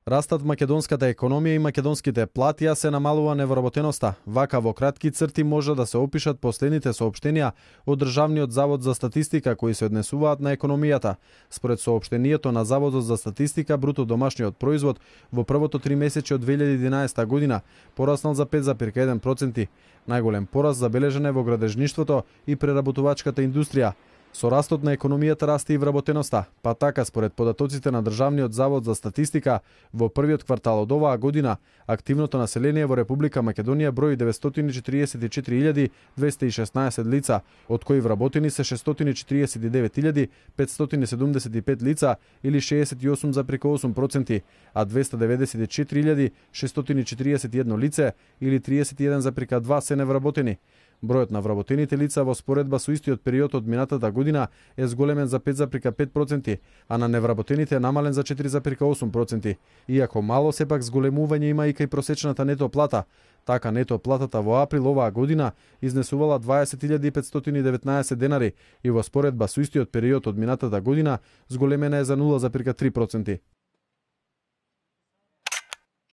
Растат македонската економија и македонските плати, а се намалува невработеноста. Вака во кратки црти може да се опишат последните соопштенија од Државниот завод за статистика кои се однесуваат на економијата. Според соопштението на Заводот за статистика, бруто домашниот производ во првото тримесечје од 2011 година пораснал за 5,1%. Најголем пораст забележан е во градежништвото и преработувачката индустрија. Со растот на економијата расте и вработеноста, па така според податоците на Државниот завод за статистика, во првиот квартал од оваа година, активното население во Република Македонија брои 944.216 лица, од кои вработени се 649.575 лица или 68,8%, а 294.641 лице или 31,2% се невработени. Бројот на вработените лица во споредба со истиот период од минатата година е зголемен за 5,5%, а на невработените е намален за 4,8%. Иако мало, сепак зголемување има и кај просечната нето плата. Така нето платата во април оваа година изнесувала 20.519 денари и во споредба со истиот период од минатата година зголемена е за 0,3%.